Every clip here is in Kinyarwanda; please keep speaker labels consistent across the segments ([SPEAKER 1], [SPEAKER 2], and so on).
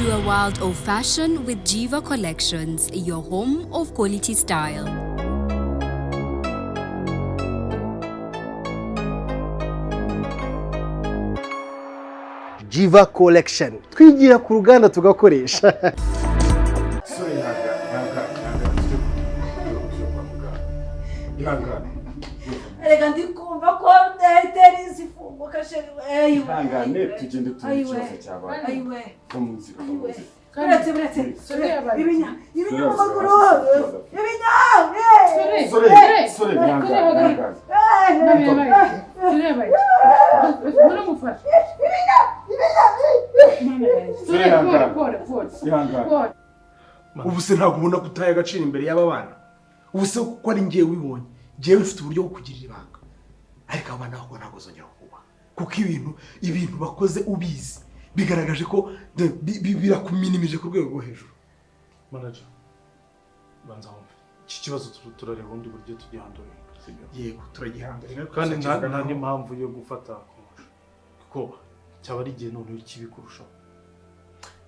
[SPEAKER 1] into a world of fashion with Jiva Collections, your home of quality style.
[SPEAKER 2] Jiva Collection. Twigira ku ruganda tugakoresha.
[SPEAKER 3] Erega ndikumva ko ndahitera izifunguka sheri.
[SPEAKER 4] Ihangane tugende turi ikibazo cyabaye.
[SPEAKER 3] Ayiwe.
[SPEAKER 4] Ayiwe.
[SPEAKER 3] Buretse buretse. Ibinya ibinya mu maguru. Ibinya.
[SPEAKER 4] Sore sore ihangane. Ibinya.
[SPEAKER 5] Ubu se ntabwo ubona ko utaye agaciro imbere y'aba bana. Ubu se kuko ari ngiye wibonye. Ngiye ufite uburyo bwo kugirira ibanga. Ariko abana bako ntabwo zongera kuba. Kuko ibintu bakoze ubizi bigaragaje ko birakuminimije ku rwego rwo hejuru.
[SPEAKER 6] Manager, banza wumve. Iki kibazo turareba ubundi buryo tugihandura.
[SPEAKER 5] Yego, turagihandura.
[SPEAKER 6] Kandi nta n'impamvu yo gufata konje. Kuko cyaba ari igihe none kibi kurushaho.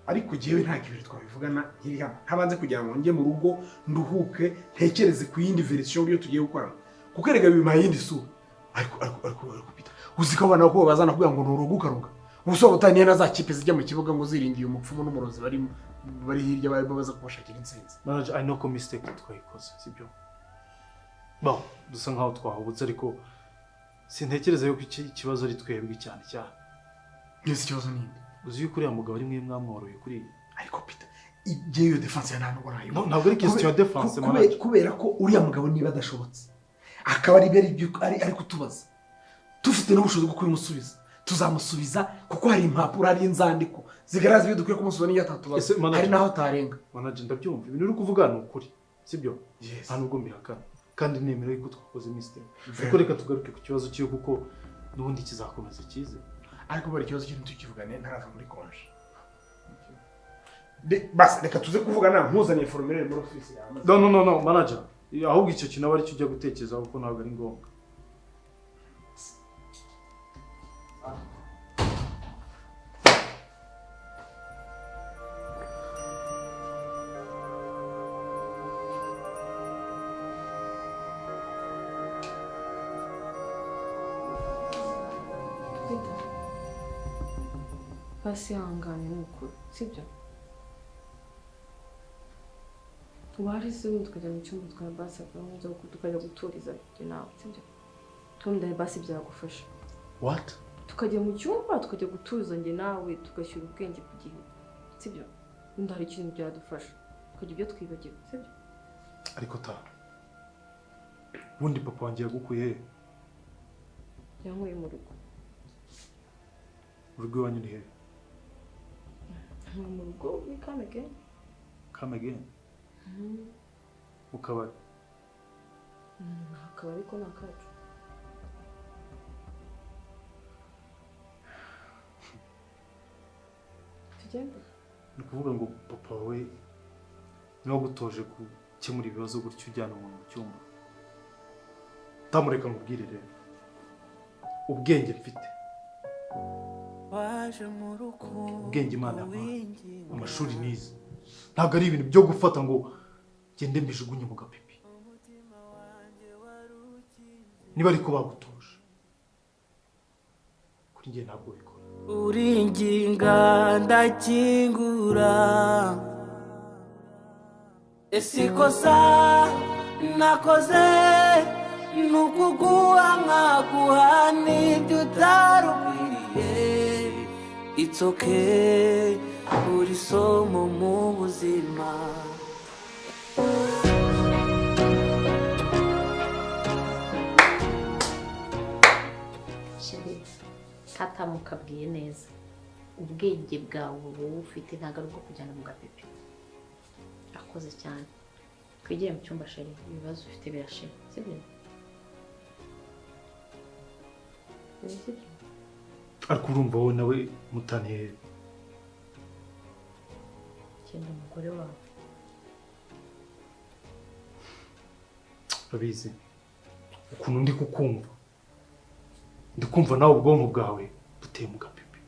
[SPEAKER 5] Ariko jewe nta kintu twabivugana nkiri hano. Ntabanze kugira ngo njye mu rugo nduhuke ntekereze ku yindi version yo tugiye gukora. Kuko erega bimaye yindi sura. Ariko Peter, uzi ko abana ko bazana kugira ngo nuruguka ruga. Ubuso butaniye na za kipe zijya mu kibuga ngo ziringiye umupfumu n'umurozi bari hirya bari baza kubashakira intsinzi.
[SPEAKER 6] Manager, I know ko mistake twayikoze, sibyo? Bon, dusa nkaho twahubutse ariko sintekereza yuko iki kibazo ari twebwe cyane cyane.
[SPEAKER 5] Nese ikibazo ninde?
[SPEAKER 6] Uzi yuko uriya mugabo ari mwe mwamworoye kuri
[SPEAKER 5] ariko Peter, igiye iyo defense ya nta nubwo nayo.
[SPEAKER 6] No, ntabwo ari question ya defense manager.
[SPEAKER 5] Kubera ko uriya mugabo niba adashobotse akaba ari kutubaza. Tufite n'ubushobozi bwo kubimusubiza. Tuzamusubiza kuko hari impapuro hari inzandiko zigaragaza ibyo dukwiye kumusubiza n'iyo atatubaza. Hari naho tarenga.
[SPEAKER 6] Manager, ndabyumva. Ibintu uri kuvuga ni ukuri. Sibyo? Nta nubwo mbihakana. Kandi nemera yuko twakoze mistake. Ariko reka tugaruke ku kibazo cyo kuko n'ubundi kizakomeza kize.
[SPEAKER 5] Ariko bari ikibazo cyo ntukivugane ntarava muri konje. Bas reka tuze kuvugana nkuzaniye formulaire muri office yawe.
[SPEAKER 6] No no no no manager. Ahubwo icyo kintu aba ari cyo ujya gutekereza kuko ntabwo ari ngombwa.
[SPEAKER 7] Basi ihangane ni ukuri, sibyo? Wari se ubundi tukajya mu cyumba tukaba basi tukajya guturiza njye nawe, sibyo? Tundi basi byagufasha.
[SPEAKER 6] What?
[SPEAKER 7] Tukajya mu cyumba tukajya guturiza njye nawe tugashyira ubwenge ku gihe, sibyo? Ubundi hari ikintu byadufasha, tukajya ibyo twibagirwa, sibyo?
[SPEAKER 6] Ariko ta, ubundi papa wanjye yagukuye he?
[SPEAKER 7] Yankuye mu rugo.
[SPEAKER 6] Urugo iwanyu ni hehe?
[SPEAKER 7] Mu rugo ni come again.
[SPEAKER 6] Come again? Mu kabari?
[SPEAKER 7] Ni akabari ko ni akacu. Tugende?
[SPEAKER 6] Ni ukuvuga ngo papa wawe niwe wagutoje gukemura ibibazo gutyo ujyana umuntu mu cyumba. Utamureka nkubwire rero. Ubwenge mfite. Ubwenge Imana yampaye, amashuri nize, ntabwo ari ibintu byo gufata ngo gende mbijugunye mu gapipi. Niba ariko bagutoje, kuri njye ntabwo bikora.
[SPEAKER 8] Uringinga ndakingura, ese ikosa nakoze nukuguha nkaguha n'ibyo utarukwiriye. It's okay, uri somo mu buzima.
[SPEAKER 9] Sheri, katamukabwiye neza. Ubwenge bwawe wowe ufite ntabwo ari ubwo kujyana mu gapipi. Akoze cyane. Twigire mu cyumba Sheri, ibibazo ufite birashira, sibyo? Sibyo?
[SPEAKER 6] Ariko urumva wowe nawe mutaniye.
[SPEAKER 9] Genda umugore wawe.
[SPEAKER 6] Urabizi ukuntu ndi kukumva. Ndi kumva nawe ubwonko bwawe buteye mu gapipi.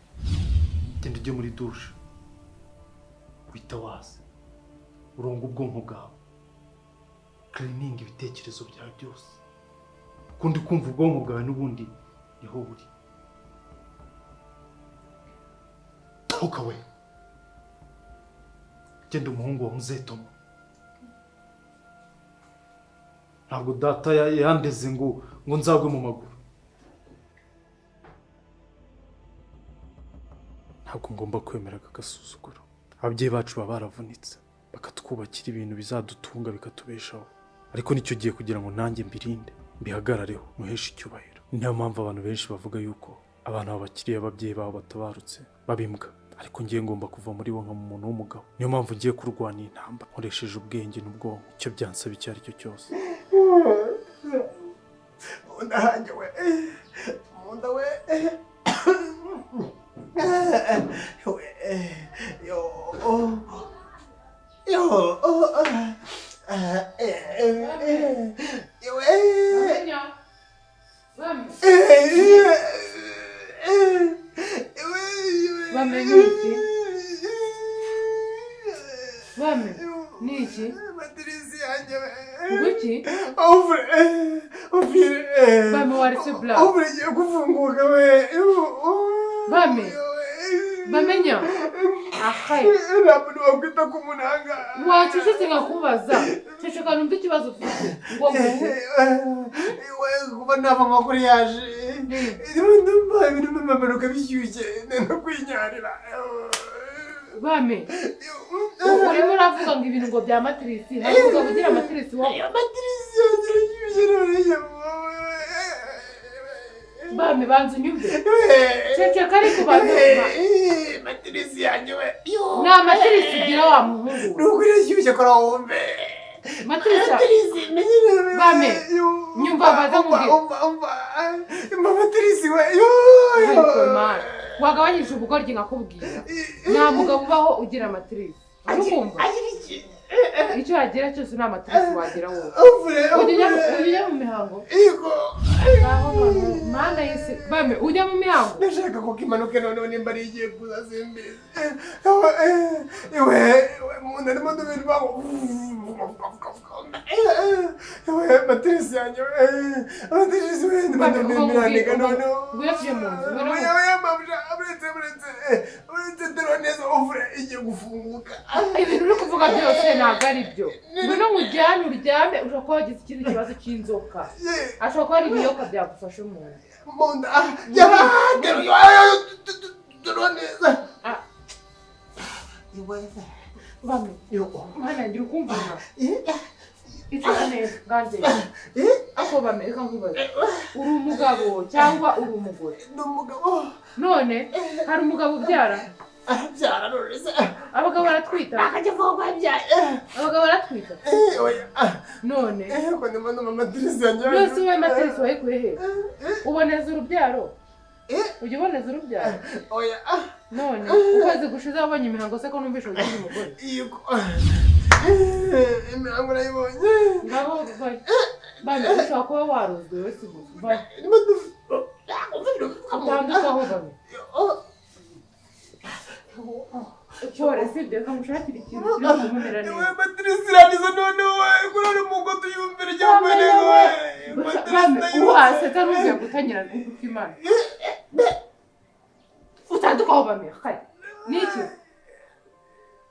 [SPEAKER 6] Genda ujye muri douche. Witawaze. Urongo ubwonko bwawe. Cleaning ibitekerezo byawe byose. Kundi kumva ubwonko bwawe n'ubundi niho buri. Toka we. Genda umuhungu wa Muzetomo. Ntabwo data yandeze ngo nzagwe mu maguru. Ntabwo ngomba kwemera aka gasuzuguro. Ababyeyi bacu baba baravunitse bakatwubakira ibintu bizadutunga bikatubeshaho. Ariko nicyo gihe kugira ngo nanjye mbirinde mbihagarareho muheshe icyubahiro. Niyo mpamvu abantu benshi bavuga yuko abantu babakiriye ababyeyi babo batabarutse babimbwa. Ariko ngiye ngomba kuva muri bo nka umuntu w'umugabo. Niyo mpamvu ngiye kurwana intambara nkoresheje ubwenge n'ubwonko icyo byansaba icyo ari cyo cyose.
[SPEAKER 5] Ndahanjye we, munda we, yo, yo,
[SPEAKER 3] Bame ni iki? Bame ni iki?
[SPEAKER 5] Matirisi yanjye.
[SPEAKER 3] Kuki?
[SPEAKER 5] Ofure.
[SPEAKER 3] Bame waretse bla.
[SPEAKER 5] Ofure igiye gufunguka we.
[SPEAKER 3] Bame. Bamenya. Ahaye.
[SPEAKER 5] Nta muntu wakwita ku munanga.
[SPEAKER 3] Wacecetse nkakubaza. Ceceka numva ikibazo ufite. Ngo nguke.
[SPEAKER 5] Kuba nava amakuru yaje. Ndumva ibintu bimanuka bishyushye no kwinyarira.
[SPEAKER 3] Bame. Urimo uravuga ngo ibintu ngo bya matirisi. Hari umugabo ugira matirisi wowe.
[SPEAKER 5] Matirisi yanjye irashyushye none.
[SPEAKER 3] Bame banza unyumve. Ceceka ariko banza.
[SPEAKER 5] Matirisi yanjye we.
[SPEAKER 3] Nta matirisi ugira wa muhungu.
[SPEAKER 5] Nuko irashyushye kora wumve.
[SPEAKER 3] Matirisi. Bame. Nyumva baza nkubwire.
[SPEAKER 5] Umva matirisi we.
[SPEAKER 3] Wagabanyije ubugoryi nkakubwira. Nta mugabo ubaho ugira matirisi. Urukumva? Icyo yagira cyose nta matirisi wagira wowe. Ujya mu mihango?
[SPEAKER 5] Yego.
[SPEAKER 3] Mana y'isi. Bame ujya mu mihango?
[SPEAKER 5] Ndashaka ko kimanuke noneho nimba ari igiye kuza simbizi. Iwe mu nda ndimo ndumva iwe matirisi yanjye matirisi we ndimo ndumva noneho.
[SPEAKER 3] Ngwino tujye mu nzu.
[SPEAKER 5] Uretse terwa neza ofure igiye gufunguka.
[SPEAKER 3] Ibintu uri kuvuga byose ntabwo ari byo. Ngwino nkujyane uryame ushobora kuba wagize ikindi kibazo cy'inzoka. Ashobora kuba ari ibiyoka byagufashe mu nda.
[SPEAKER 5] Mu nda terwa neza.
[SPEAKER 3] Bame. Mana ngira ukumva. Icara neza nganze. Ako bame reka nkubaze. Uri umugabo cyangwa uri umugore?
[SPEAKER 5] Ndi umugabo.
[SPEAKER 3] None hari umugabo ubyara?
[SPEAKER 5] Arabyara none se.
[SPEAKER 3] Abagabo baratwita?
[SPEAKER 5] Akajya avuga ko yabyaye.
[SPEAKER 3] Abagabo baratwita?
[SPEAKER 5] Oya.
[SPEAKER 3] None?
[SPEAKER 5] Ko ndimo ndumva matirisi yanjye.
[SPEAKER 3] None se wowe matirisi wayikuye he? Uboneza urubyaro? Ujya uboneza urubyaro?
[SPEAKER 5] Oya.
[SPEAKER 3] None ukwezi gushize wabonye imihango se ko numvishe ugize umugore?
[SPEAKER 5] Yego. Imihango nayibonye.
[SPEAKER 3] Ngaho vayo. Bame ushobora kuba warozwe we si gusa. Vayo. Utandukaho bame. Cyore sibyo reka ngushakire ikintu kiri kumumera neza.
[SPEAKER 5] Iwe matirisi iraniza none we kurara mu ngo tuyumvire cyangwa neza we.
[SPEAKER 3] Bame uwasetsa ntuzuye gutangira kuko Imana. Utandukaho bame kare. Niki?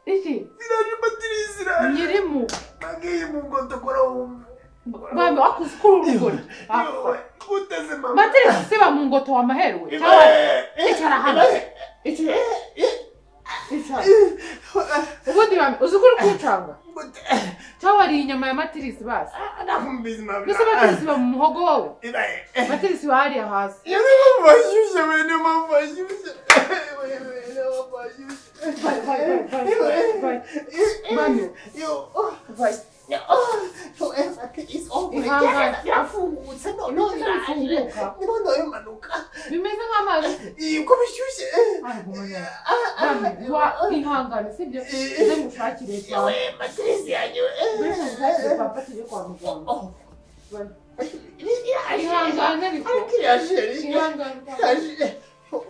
[SPEAKER 3] Iki?
[SPEAKER 5] Iraje matirisi iraje.
[SPEAKER 3] Nyirimu.
[SPEAKER 5] Nagiye mu ngo tukora wumve.
[SPEAKER 3] Bame wakuze kuri urugori.
[SPEAKER 5] Uteze mama.
[SPEAKER 3] Matirisi siba mu ngoto wa maherwe. Cyangwa icara hano. Icara. Icara. Ubundi bame uzi ko uri kuncanga. Cyangwa wariye inyama ya matirisi basi.
[SPEAKER 5] Ndakumbizi mama.
[SPEAKER 3] Mbese matirisi iba mu muhogo wawe? Matirisi iba hariya hasi.
[SPEAKER 5] Niyo mpamvu bashyushye we, niyo mpamvu bashyushye.
[SPEAKER 3] Vai, vai, vai, vai. Bame. Vai.
[SPEAKER 5] Birafungutse noneho
[SPEAKER 3] Birafunguka.
[SPEAKER 5] Noneho bimanuka.
[SPEAKER 3] Bimeze nk'amazi.
[SPEAKER 5] Uko bishyushye.
[SPEAKER 3] Bame, ihangane sibyo? Nze ngushakire papa.
[SPEAKER 5] Matirisi yanjye.
[SPEAKER 3] Mbese ngushakire papa tujye kwa muganga. Ihangane ariko.
[SPEAKER 5] Ariko iraje.
[SPEAKER 3] Ihangane.
[SPEAKER 5] Iraje.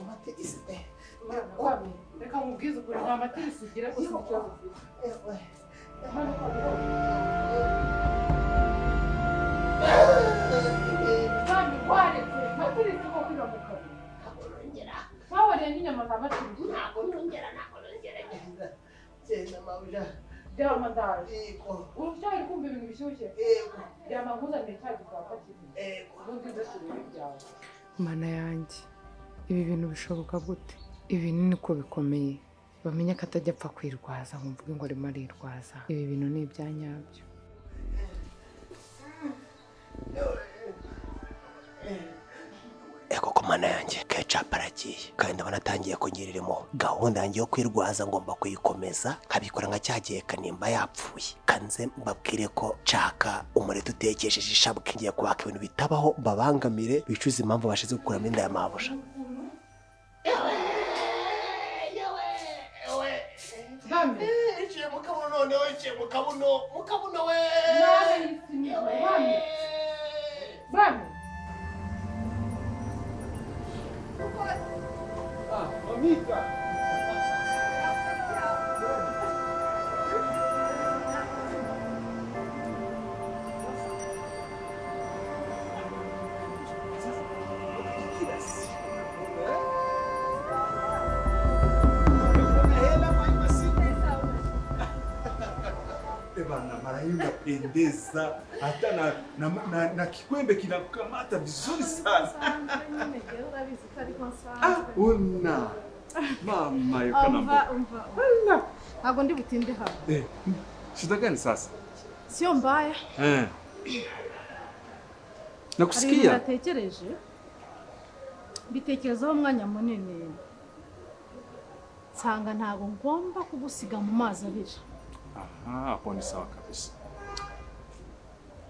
[SPEAKER 5] Matirisi.
[SPEAKER 3] Bame. Reka nkubwize ukuri nta matirisi ugira gusa ikibazo ufite. Manuka buhoro. Bami waretse matirisi koko iba mu kanwa. Wabariye n'inyama za matirisi.
[SPEAKER 2] Ntabwo nongera genda. Genda mabuja.
[SPEAKER 3] Ryama ndaje. Uracyari kumva ibintu bishyushye?
[SPEAKER 2] Yego.
[SPEAKER 3] Ryama nkuzanire cya gikapa kimwe.
[SPEAKER 2] Yego.
[SPEAKER 3] Ubundi nze turebe ibyawe.
[SPEAKER 10] Mana yanjye, ibi bintu bishoboka gute? Ibi niko bikomeye. Bamenye ko atajya apfa kwirwaza ngo mvuge ngo arimo arirwaza. Ibi bintu ni ibya nyabyo.
[SPEAKER 2] Ego ko mana yanjye, Kecapu aragiye kandi ndabona atangiye kungiriramo gahunda yanjye yo kwirwaza, ngomba kuyikomeza nkabikora nka cya gihe Kanimba yapfuye. Kanze mbabwire ko nshaka umureti utekesheje ishabwe, ngiye kubaka ibintu bitabaho mbabangamire bicuze impamvu bashize gukuramo inda ya mabuja. Iciye mu kabuno noneho, iciye mu kabuno, mu kabuno we.
[SPEAKER 3] Bami. Bami.
[SPEAKER 4] Ah, mamita. Bana, mara hii unapendeza hata na kikwembe kinakukamata vizuri sana. Ah, una mama yokanambo.
[SPEAKER 11] Umva. Ntabwo ndi butinde hano.
[SPEAKER 4] Shida gani sasa?
[SPEAKER 11] Sio mbaya.
[SPEAKER 4] Nakusikia.
[SPEAKER 11] Natekereje. Bitekerezaho umwanya munini. Nsanga ntabwo ngomba kugusiga mu mazi abiri.
[SPEAKER 4] Aha, hapo ni sawa kabisa.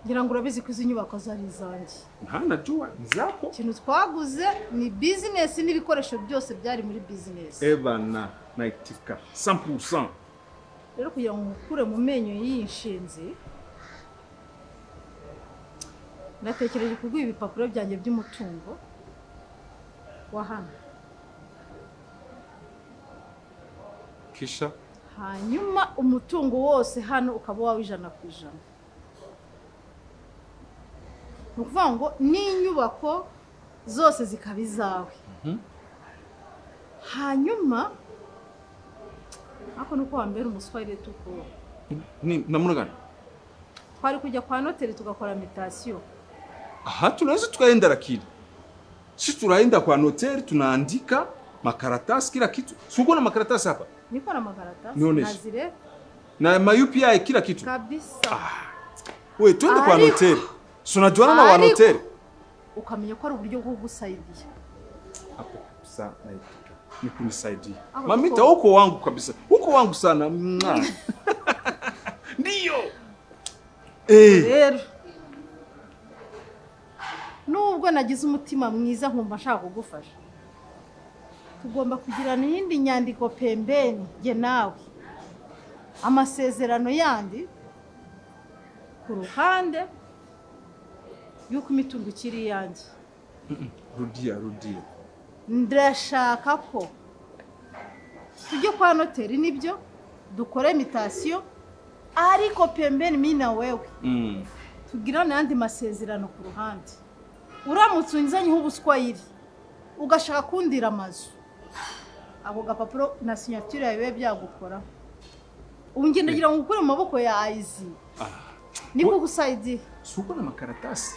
[SPEAKER 11] Ngira ngo urabizi ko izi nyubako zari izanjye.
[SPEAKER 4] Nta najua ni zako.
[SPEAKER 11] Ikintu twaguze ni business n'ibikoresho byose byari muri business.
[SPEAKER 4] Ebana naitika 100%.
[SPEAKER 11] Rero kugira ngo nkukure mu menyo y'iyi nshinzi, natekereje kuguha ibipapuro byanjye by'umutungo wa hano.
[SPEAKER 4] Kisha
[SPEAKER 11] hanyuma umutungo wose hano ukaba wawe 100%. Ni ukuvuga ngo n'inyubako zose zikaba izawe. Hanyuma ako nuko wambera umuswahili tuko.
[SPEAKER 4] Ni namna gani?
[SPEAKER 11] Twari kujya kwa noteri tugakora mutation.
[SPEAKER 4] Aha, tunaweza tukaenda lakini. Si tunaenda kwa noteri tunaandika makaratasi kila kitu. Si uko na makaratasi hapa?
[SPEAKER 11] Niko na makaratasi.
[SPEAKER 4] Nazire. Na ma UPI kila kitu.
[SPEAKER 11] Kabisa.
[SPEAKER 4] We twende kwa noteri. Si unajuana na wa noteri?
[SPEAKER 11] Ukamenya ko ari uburyo bwo gusaidia.
[SPEAKER 4] Hapo kabisa naitika. Ni kunisaidia. Mamita uko wangu kabisa. Uko wangu sana. Ndiyo.
[SPEAKER 11] Rero. Nubwo nagize umutima mwiza nkumva nshaka kugufasha. Tugomba kugirana iyindi nyandiko pembeni jye nawe. Amasezerano yandi ku ruhande yuko imitungo ikiri iyanjye.
[SPEAKER 4] Rudia, rudia.
[SPEAKER 11] Ndashaka ko tujye kwa noteri nibyo dukore imitation ariko pembeni mimi na wewe. Tugirane andi masezerano ku ruhande. Uramutse unzanyeho ubuswahili ugashaka kundira amazu, ako gapapuro na signature yawe byagukora. Ubu ngenda ngira ngo ukure mu maboko ya Aizi. Niko gusaidia.
[SPEAKER 4] Suko na makaratasi.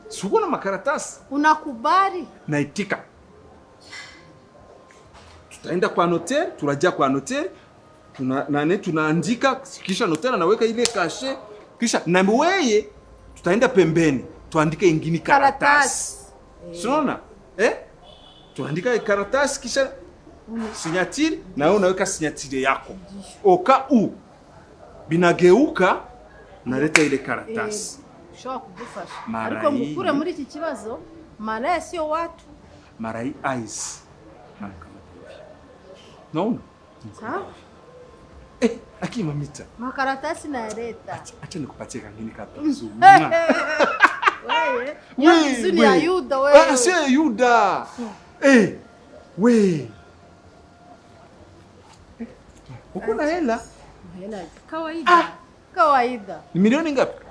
[SPEAKER 4] Suko na makaratasi.
[SPEAKER 11] Unakubali?
[SPEAKER 4] Naitika. Tutaenda kwa noteri, turajia kwa noteri, tunaandika kisha noteri anaweka ile kashe, kisha na wewe tutaenda pembeni, tuandike ingini karatasi. Unaona? Tuandika karatasi kisha signature na wewe unaweka signature yako. Oka u binageuka naleta ile karatasi.
[SPEAKER 11] Ushobora kugufasha. Ariko ngukure muri iki kibazo, maraya sio watu.
[SPEAKER 4] Marai ice. Naona?
[SPEAKER 11] Sawa.
[SPEAKER 4] Aki mamita.
[SPEAKER 11] Makaratasi na leta.
[SPEAKER 4] Acha nikupatie kangine kapizu.
[SPEAKER 11] Wewe, ni ya Yuda wewe.
[SPEAKER 4] Ah, sio ya Yuda. We. Uko na hela?
[SPEAKER 11] Hela kawaida. Kawaida.
[SPEAKER 4] Ni milioni ngapi?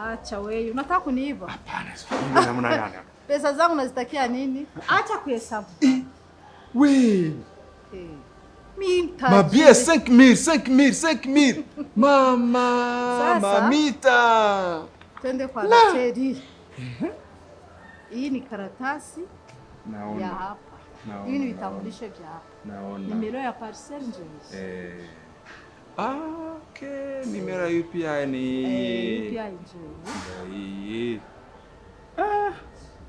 [SPEAKER 11] Acha wewe, unataka kuniiba?
[SPEAKER 4] Hapana, sio namna gani.
[SPEAKER 11] Pesa zangu nazitakia nini? Acha kuhesabu.
[SPEAKER 4] We.
[SPEAKER 11] Mimi
[SPEAKER 4] Mabia 5000, 5000, 5000. Mama,
[SPEAKER 11] sasa,
[SPEAKER 4] mamita.
[SPEAKER 11] Twende kwa noteri. Hii ni karatasi
[SPEAKER 4] Naona.
[SPEAKER 11] ya hapa. Hivi ni vitambulisho vya hapa.
[SPEAKER 4] Naona.
[SPEAKER 11] Nimero ya parcel ndio hizi.
[SPEAKER 4] Okay, nimero ya UPI ni
[SPEAKER 11] UPI ndio
[SPEAKER 4] hii. Ah,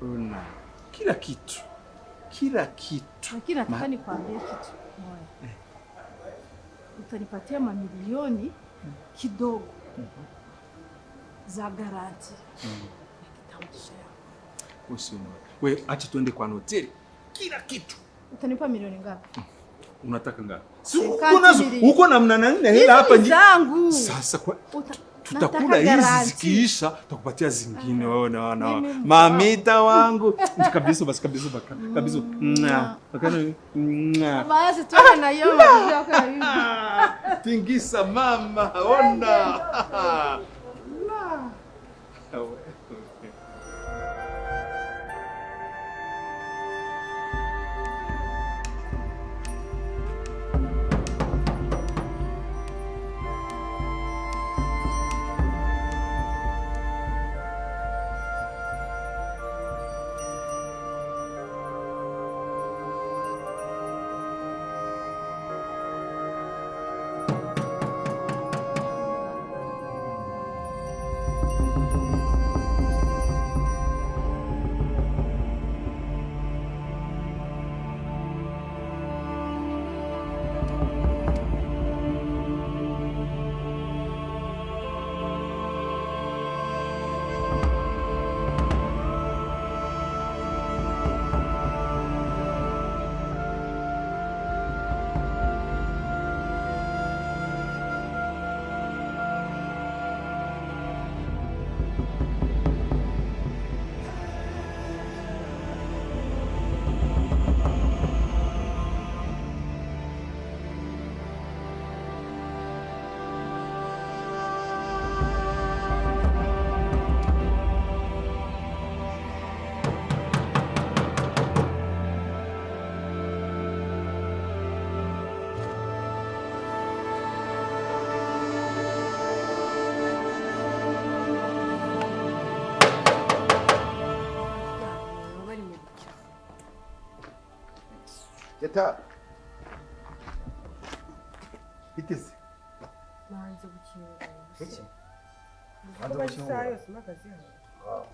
[SPEAKER 4] una kila kitu. Kila kitu.
[SPEAKER 11] Lakini nataka nikwambie kitu moja. Utanipatia mamilioni kidogo za garanti ya kitambulisho yako.
[SPEAKER 4] Usione. Wewe acha tuende kwa noteri. Kila kitu.
[SPEAKER 11] Utanipa milioni ngapi?
[SPEAKER 4] Unataka ngapi? Si uko nazo, uko na mna nne hela hapa
[SPEAKER 11] zangu.
[SPEAKER 4] Sasa kwa tutakula hizi zikiisha, tutakupatia zingine wewe na wana. Mamita wangu. Kabisa basi kabisa baka. Kabisa. Mwa. Bakana. Mwa.
[SPEAKER 11] Basi tuende na hiyo yako ya hivi.
[SPEAKER 4] Tingisa mama, ona. La.
[SPEAKER 12] Teta. Biteze.
[SPEAKER 7] Banze gukingura.
[SPEAKER 12] Iki?
[SPEAKER 7] Banze gukingura. Yose mpagaze hano.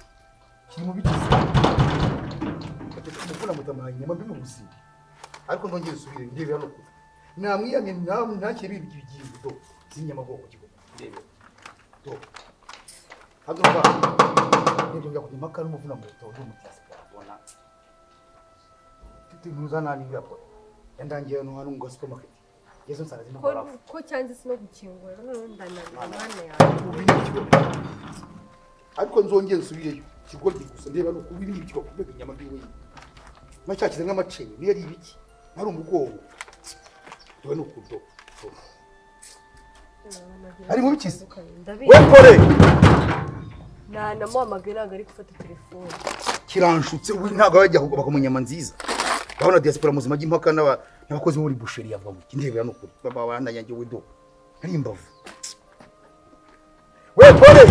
[SPEAKER 12] Kiri mu bikize. Bateta mukuna mutamaye nyama mbi mu buzima. Ariko ndongera usubire ndebe hano kure. Namwiyamye ntakiri ibigingo do. Zinyama bwoko kigo. Ndebe. Do. Hagomba. Ndongera kujya impaka n'umuvuna muto ndo mu diaspora bona. Ntuzana ni yapo. Yandangiye no hano ngo supermarket. Yesu nsanga
[SPEAKER 7] ko ko cyanze sino gukingura none ndananiwe mwana yawe.
[SPEAKER 12] Ariko nzongera nsubireyo. Kigoryi gusa ndeba no kuba ibindi kigo kubega inyama mbiwe. Macyakize nk'amaceni niyo ari ibiki. Nari umugongo. Dore no kudo. Ari mu bikize. We pore.
[SPEAKER 7] Na namuhamagaye ntabwo ari gufata telefone.
[SPEAKER 12] Kiranshutse ubu ntabwo bajya kubaka mu nyama nziza. Ndabona diaspora muzima j'impaka n'abakozi muri boucherie yavuga ngo ndebera no kuri baba wandanyange wido. Ari imbavu. We pore.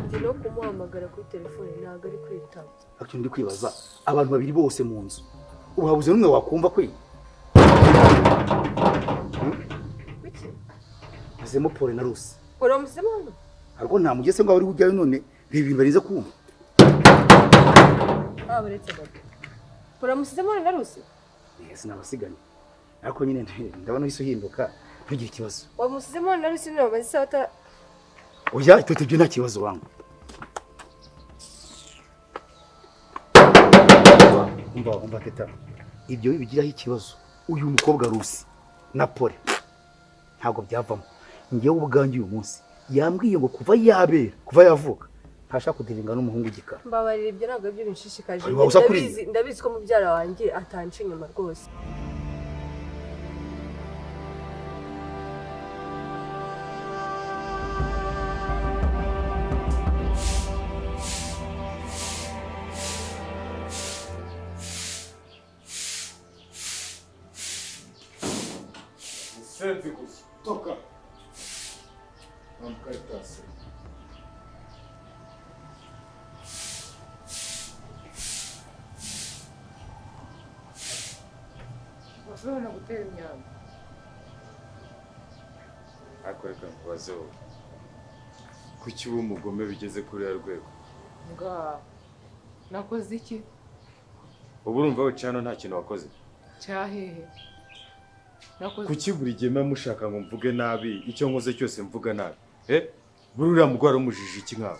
[SPEAKER 7] Ndi no kumuhamagara kuri telefone ntabwo ari kwitaba.
[SPEAKER 12] Actually ndi kwibaza abantu babiri bose mu nzu. Ubu habuze n'umwe wakumva kwe.
[SPEAKER 7] Biki?
[SPEAKER 12] Azemo pore na Rusi.
[SPEAKER 7] Pore muzima hano?
[SPEAKER 12] Ariko nta mugese ngo ari ujyayo none ibi barize kumva.
[SPEAKER 7] Ah baretse gato. Pore musizemo na Rusi?
[SPEAKER 12] Yes nabasiganye. Ariko nyine ndabona iso hinduka ntugire ikibazo.
[SPEAKER 7] Wa musizemo na Rusi none bazisa bata.
[SPEAKER 12] Oya itote byo nta kibazo wangu. Umva teta. Ibyo bibigiraho ikibazo. Uyu mukobwa Rusi na Pore ntago byavamo. Ngewe ubwanjye uyu munsi yambwiye ngo kuva yabera kuva yavuka ntashaka kudiringa n'umuhungu gikara.
[SPEAKER 7] Mbabarira ibyo ntabwo byo binshishikaje. Ndabizi ko mubyara wanjye atanca inyuma rwose.
[SPEAKER 13] Abasenzi gusa. Toka. Nta mukaritasi.
[SPEAKER 3] Bashobora gutera imyanda.
[SPEAKER 13] Ariko reka nkubaze wowe. Kuki uba umugome bigeze kuri uriya rwego?
[SPEAKER 3] Nga nakoze iki?
[SPEAKER 13] Ubu urumva wicaye hano nta kintu wakoze?
[SPEAKER 3] Cyahehe. Nakoze
[SPEAKER 13] Kuki buri gihe muba mushaka ngo mvuge nabi, icyo nkoze cyose mvuga nabi? Eh? Buri uriya mugore arumujije iki nkawe?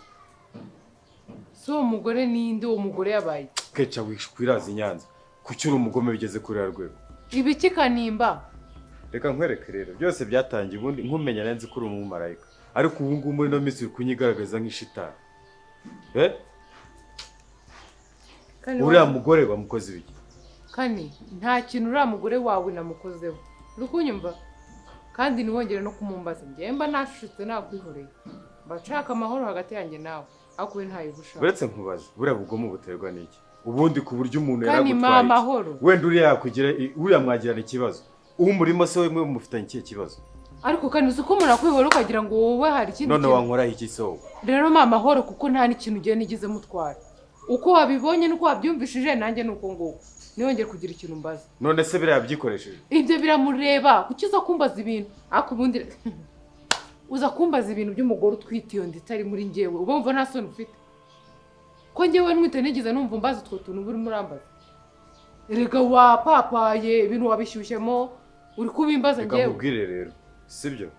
[SPEAKER 3] Si uwo mugore ninde? Uwo mugore yabaye iki?
[SPEAKER 13] Keca wishwiraza i Nyanza. Kuki uri umugome bigeze kuri uriya rwego?
[SPEAKER 3] Ibiki Kanimba?
[SPEAKER 13] Reka nkwereke rero, byose byatangiye ubundi nkumenya nari nzi ko uri umumarayika. Ariko ubu ngubu muri ino minsi uri kunyigaragaza nk'ishitani. Eh?
[SPEAKER 3] Kani
[SPEAKER 13] Uriya mugore wamukoze ibiki?
[SPEAKER 3] Kani, nta kintu uriya mugore wawe namukozeho. Uri kunyumva? Kandi ntiwongere no kumumbaza. Njyewe mba nashushutse nakwihoreye. Mba nshaka amahoro hagati yanjye nawe. Ariko we ntayo uba ushaka.
[SPEAKER 13] Uretse nkubaze, buriya bugome buterwa n'iki? Ubundi ku buryo umuntu
[SPEAKER 3] Kani mpa
[SPEAKER 13] yaragutwaye iki?
[SPEAKER 3] amahoro.
[SPEAKER 13] Wenda uriya yakugira, uriya mwagirana ikibazo. Umurimo se we mwe mufitanye ikihe kibazo?
[SPEAKER 3] Ariko kandi uzi ko umuntu akwihorera ukagira ngo wowe hari ikindi
[SPEAKER 13] None
[SPEAKER 3] kintu.
[SPEAKER 13] wankoraho iki se wowe?
[SPEAKER 3] Rero mpa amahoro kuko nta n'ikintu ugiye nigeze mutwara. Uko wabibonye n'uko wabyumvishije nanjye ni uko nguko. Ntiwongere kugira ikintu umbaza.
[SPEAKER 13] None se biriya yabyikoresheje?
[SPEAKER 3] Ibyo biramureba. Kuki uza kumbaza ibintu? Ariko ubundi uza kumbaza ibintu by'umugore utwite iyo nda itari muri njyewe. Uba wumva nta soni ufite? Ko njyewe ntwite nigeze numva umbaza utwo tuntu uba urimo urambaza. Erega wapapaye ibintu wabishyushyemo uri kubimbaza
[SPEAKER 13] Reka
[SPEAKER 3] njyewe.
[SPEAKER 13] nkubwire rero, sibyo?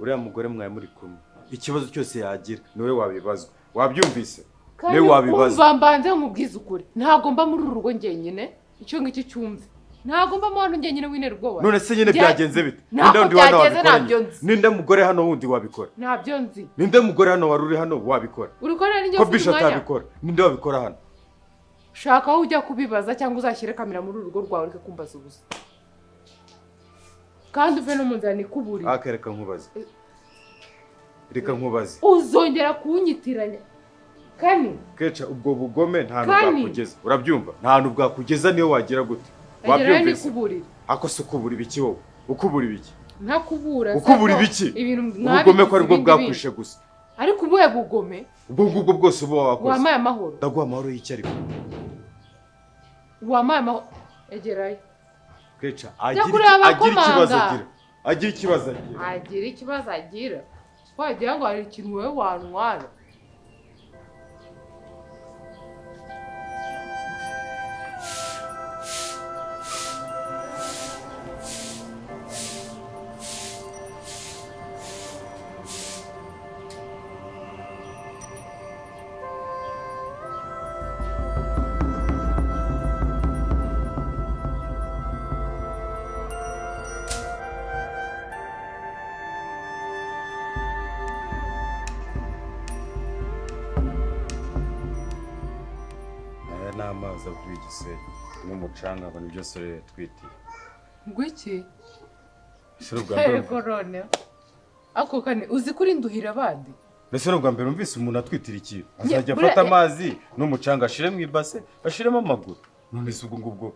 [SPEAKER 13] Uriya mugore mwari muri kumwe, ikibazo cyose yagira niwe wabibazwa. Wabyumvise?
[SPEAKER 3] Kandi
[SPEAKER 13] Niwe wabibazwa.
[SPEAKER 3] umva mbanze nkubwize ukuri. Ntabwo mba muri uru rugo njyenyine. Icyo ngicyo cyumve. Ntabwo mba mu hano njyenyine wintera ubwoba.
[SPEAKER 13] None se nyine byagenze bite?
[SPEAKER 3] Ntabwo
[SPEAKER 13] Ninde wundi hano
[SPEAKER 3] byageze
[SPEAKER 13] wabikora
[SPEAKER 3] ntabyo
[SPEAKER 13] nyine?
[SPEAKER 3] nzi.
[SPEAKER 13] Ninde mugore hano wundi wabikora?
[SPEAKER 3] Ntabyo nzi.
[SPEAKER 13] Ninde mugore hano wari uri hano wabikora?
[SPEAKER 3] Uri ko nari njye
[SPEAKER 13] Ko
[SPEAKER 3] ufite
[SPEAKER 13] Bisha
[SPEAKER 3] umwanya?
[SPEAKER 13] atabikora? Ninde wabikora hano?
[SPEAKER 3] Shaka aho ujya kubibaza cyangwa uzashyire kamera muri uru rugo rwawe ureke kumbaza ubusa. Kandi uve no mu nzira nikuburiye.
[SPEAKER 13] Aka reka nkubaze. Reka nkubaze.
[SPEAKER 3] Uzongera kunyitiranya. Kani,
[SPEAKER 13] Keca ubwo bugome nta hantu
[SPEAKER 3] Kani.
[SPEAKER 13] bwakugeza. Urabyumva? Nta hantu bwakugeza niyo wagira gute.
[SPEAKER 3] egerayo
[SPEAKER 13] Wabyumvise?
[SPEAKER 3] nikuburire.
[SPEAKER 13] Ako se ukubura ibiki wowe? Ukubura ibiki?
[SPEAKER 3] Ntakubura. Se
[SPEAKER 13] Ukubura
[SPEAKER 3] ko
[SPEAKER 13] ibiki?
[SPEAKER 3] ibintu
[SPEAKER 13] Ubugome ko aribwo
[SPEAKER 3] mwabigize ibindi
[SPEAKER 13] bwakwishe
[SPEAKER 3] bindi.
[SPEAKER 13] gusa.
[SPEAKER 3] Ariko ubuhe bugome?
[SPEAKER 13] Ubwo ngubwo bwose uba wakoze.
[SPEAKER 3] Wampaye amahoro.
[SPEAKER 13] Ndaguha amahoro y'iki ariko?
[SPEAKER 3] Wampaye amahoro. Egerayo.
[SPEAKER 13] Keca
[SPEAKER 3] Jya
[SPEAKER 13] agira
[SPEAKER 3] kureba
[SPEAKER 13] agira ikibazo
[SPEAKER 3] abakomanga.
[SPEAKER 13] agira. Agira ikibazo agira.
[SPEAKER 3] Agira ikibazo agira. Wagira ngo hari ikintu wowe wantwara.
[SPEAKER 13] Aya ni amazi avuye igisenyi n'umucanga ngo nibyo sore yatwitiye.
[SPEAKER 3] Ngwiki?
[SPEAKER 13] Ese ni ubwa mbere
[SPEAKER 3] Ariko noneho. Ako kane uzi ko urinduhira abandi.
[SPEAKER 13] Mbese ni ubwa mbere numvise umuntu atwitira ikintu azajya afata amazi n'umucanga ashire mu ibase ashiremo amaguru? None se ubwo ngubwo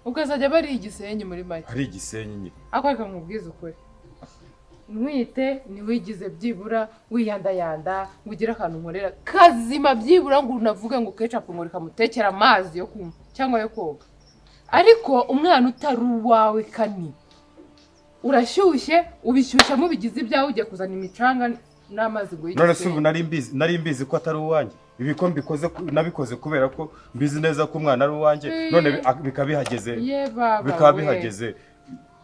[SPEAKER 3] Ukazajya bari igisenyi muri make.
[SPEAKER 13] Hari igisenyi nyine.
[SPEAKER 3] Ako reka nkubwize ukuri. Ntwite ntiwigize byibura wiyandayanda ngo ugire akantu nkorera kazima byibura ngo unavuge ngo kecapu ngo reka mutekere amazi yo kunywa cyangwa yo koga. Ariko umwana utari uwawe Kani, urashyushye ubishyushya mubigize ibyawe ugiye kuzana imicanga n'amazi ngo
[SPEAKER 13] None se ubu
[SPEAKER 3] y'igisenyi.
[SPEAKER 13] nari mbizi ko atari uwanjye? Ibi ko mbikoze nabikoze kubera ko mbizi neza ko umwana ari uwanjye, none bikaba bihageze
[SPEAKER 3] Ye baba
[SPEAKER 13] bikaba
[SPEAKER 3] we.
[SPEAKER 13] bihageze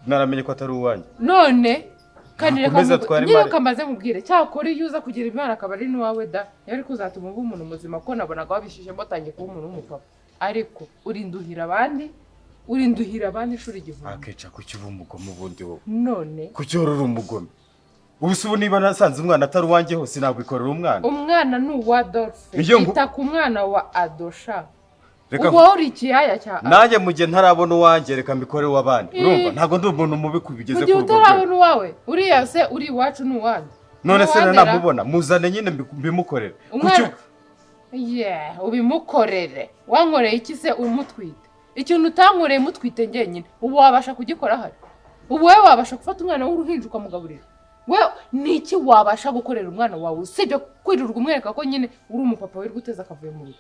[SPEAKER 13] naramenye ko atari uwanjye.
[SPEAKER 3] None kandi reka
[SPEAKER 13] Nakomeza tware
[SPEAKER 3] nyine
[SPEAKER 13] imari.
[SPEAKER 3] reka mbaze mubwire cyakora iyo uza kugira Imana akaba ari n'uwawe da yari kuzatuma uba umuntu muzima ko nabonaga wabishyushye utangiye kuba umuntu w'umupapa ariko urinduhira abandi urinduhira abandi inshuro 1000.
[SPEAKER 13] Akeca kuki uba umugome ubundi wowe?
[SPEAKER 3] None
[SPEAKER 13] Kuki uhora uri umugome? Ubu se ubu niba nasanze umwana atari uwanjye hose nabwikorera umwana?
[SPEAKER 3] Umwana ni uwa Adolphe.
[SPEAKER 13] Iyo ngu-
[SPEAKER 3] Ita ku mwana wa Adosha.
[SPEAKER 13] Reka
[SPEAKER 3] Uba uri ikiyaya cya
[SPEAKER 13] nanjye mu gihe ntarabona uwanjye reka mbikorere uw'abandi.
[SPEAKER 3] Eh.
[SPEAKER 13] Urumva ntabwo ndi umuntu mubi kubigeze
[SPEAKER 3] Mu gihe
[SPEAKER 13] kuri urwo rwego.
[SPEAKER 3] utarabona uwawe uriya se uri iwacu ni uwanjye.
[SPEAKER 13] None se
[SPEAKER 3] Uwandera?
[SPEAKER 13] namubona muzane nyine mbimukorere.
[SPEAKER 3] Umwana yeah, ubimukorere. Wankoreye iki se umutwite? Ikintu utankoreye mutwite njyenyine ubu wabasha kugikora ahari? Ubu wowe wabasha gufata umwana w'uruhinja ukamugaburira? Wewe niki wabasha gukorera umwana wawe usibye kwirirwa umwereka ko nyine uri umupapa wirirwa uteza akavuyo mu rugo?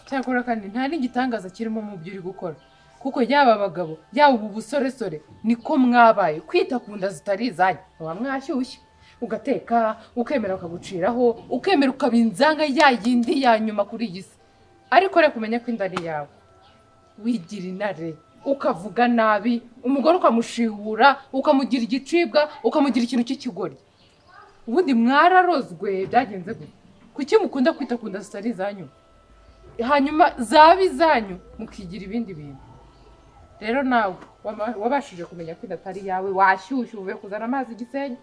[SPEAKER 3] Cyakora kandi nta n'igitangaza kirimo mu byo uri gukora, kuko yaba abagabo yaba ubu busoresore niko mwabaye kwita ku nda zitari izanyu. Muba mwashyushye ugateka ukemera ukaguciraho ukemera ukaba inzanga ya yindi ya nyuma kuri iyi si. Ariko reka umenye ko inda ari yawe, wigira intare ukavuga nabi umugore ukamushihura ukamugira igicibwa ukamugira ikintu cy'ikigoryi. Ubundi mwararozwe byagenze gute? Kuki mukunda kwita ku nda zitari izanyu hanyuma zaba izanyu mukigira ibindi bintu? Rero nawe wabashije kumenya ko inda atari yawe, washyushye uvuye kuzana amazi Gisenyi,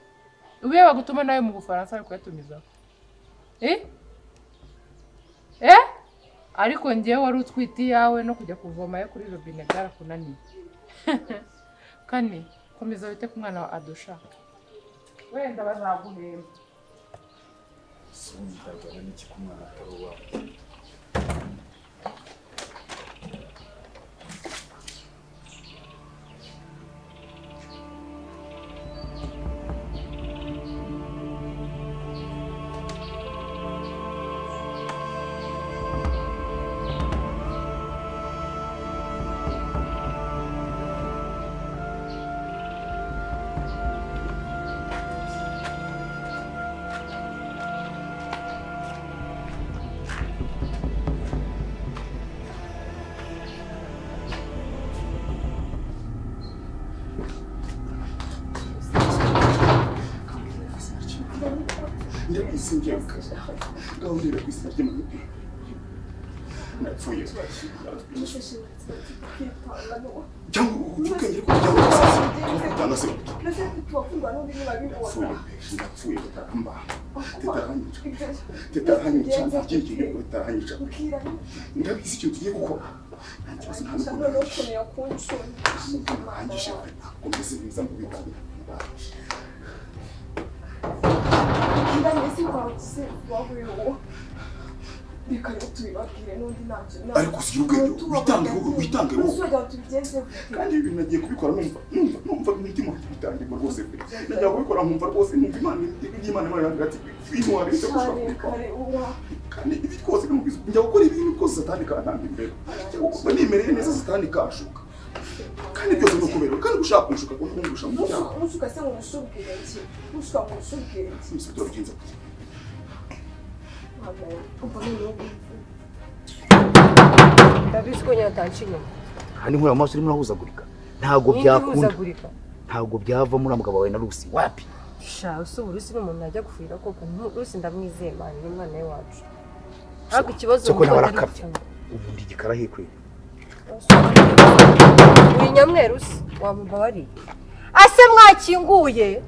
[SPEAKER 3] ubuye bagutuma nawe mu Bufaransa bari kuyatumizaho. Ariko njyewe wari utwite iyawe no kujya kuvomayo kuri robine byarakunaniye. Kane komeza wite ku mwana wa Adosha, wenda bazaguhemba.
[SPEAKER 14] Sinzagana n'iki ku mwana atari uwawe. Napfuye cyangwa ubwenge ko cyangwa se ndapfuye tutaramba tetaranyica tetaranyica ndabizi icyo tugiye gukora nta kibazo nta n'ukuntu arangije pe komeze neza mu bitabo. Ariko usigira ubwenge witange wowe witange wowe kandi ibi bintu nagiye kubikora numva umutima bitangirwa rwose pe najya kubikora nkumva rwose numva Imana Imana irambwira ati ibintu waretse gushaka kubikora kandi ibi twose njya gukora ibintu rwose Satani kantanga imbere njya nimereye neza Satani kashuka kandi byose ni ukubera kandi gushaka kunshuka kungusha mu cyaha
[SPEAKER 15] mushuka se ngo mushubwire iki mushuka ngo mushubwire iki
[SPEAKER 14] mushuka turabigenza gute?
[SPEAKER 15] Ndabizi ko nyatanca inyuma
[SPEAKER 12] kandi nkura amaso urimo urahuzagurika ntabwo byakunda ntabwo byava muri mugabo wawe na Rusi wapi
[SPEAKER 7] sha usubu Rusi n'umuntu najya gufurira koko Rusi ndamwizeye man ni umwana we wacu ariko ikibazo
[SPEAKER 12] cyo nawe arakabya ubundi igikara hikwe
[SPEAKER 7] uri nyamweru se wamubabariye ase mwakinguye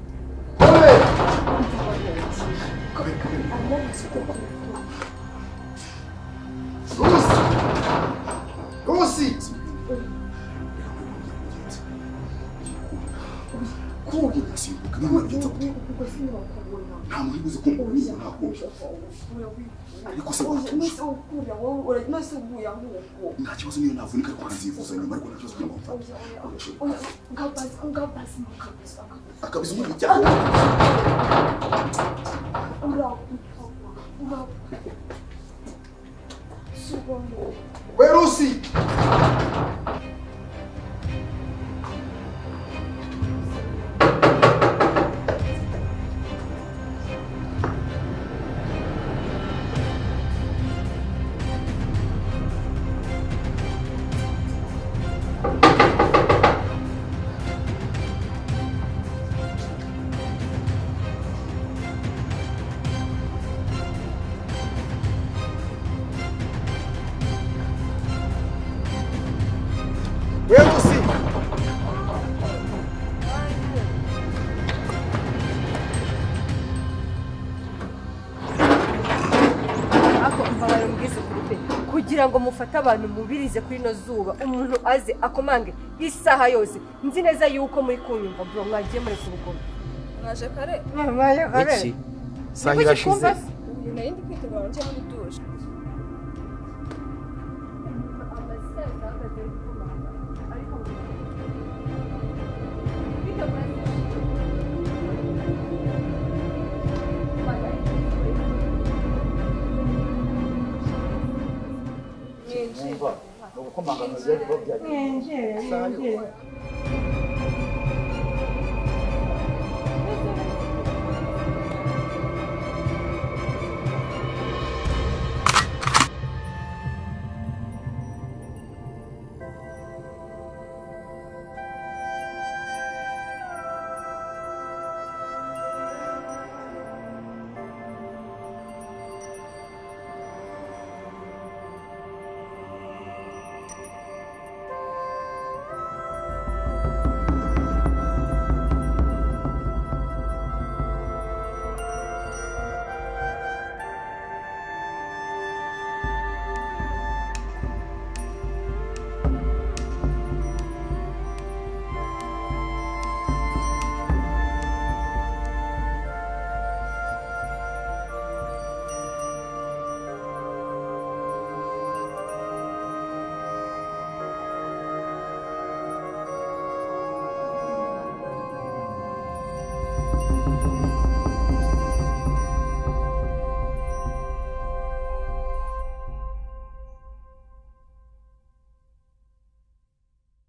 [SPEAKER 12] Rusi Rusi
[SPEAKER 14] nta muntu uzi kumva ntakumva ariko se watuje nta kibazo niyo navunika ariko nkazivuza nyuma ariko nta kibazo kugira ngo mfate akabiza umwana icyaha
[SPEAKER 12] We Rusi
[SPEAKER 7] kugira ngo mufate abantu mubirize kuri no zuba umuntu aze akomange isaha yose nzi neza yuko muri kunyumva bro mwagiye mureka urugomo
[SPEAKER 15] mwaje kare
[SPEAKER 7] mwaje kare
[SPEAKER 12] iki saha irashize
[SPEAKER 15] nari ndi kwitegura njya muri dushe
[SPEAKER 12] Urakomanga nka byari byagiye.
[SPEAKER 11] Mwinjire, mwinjire.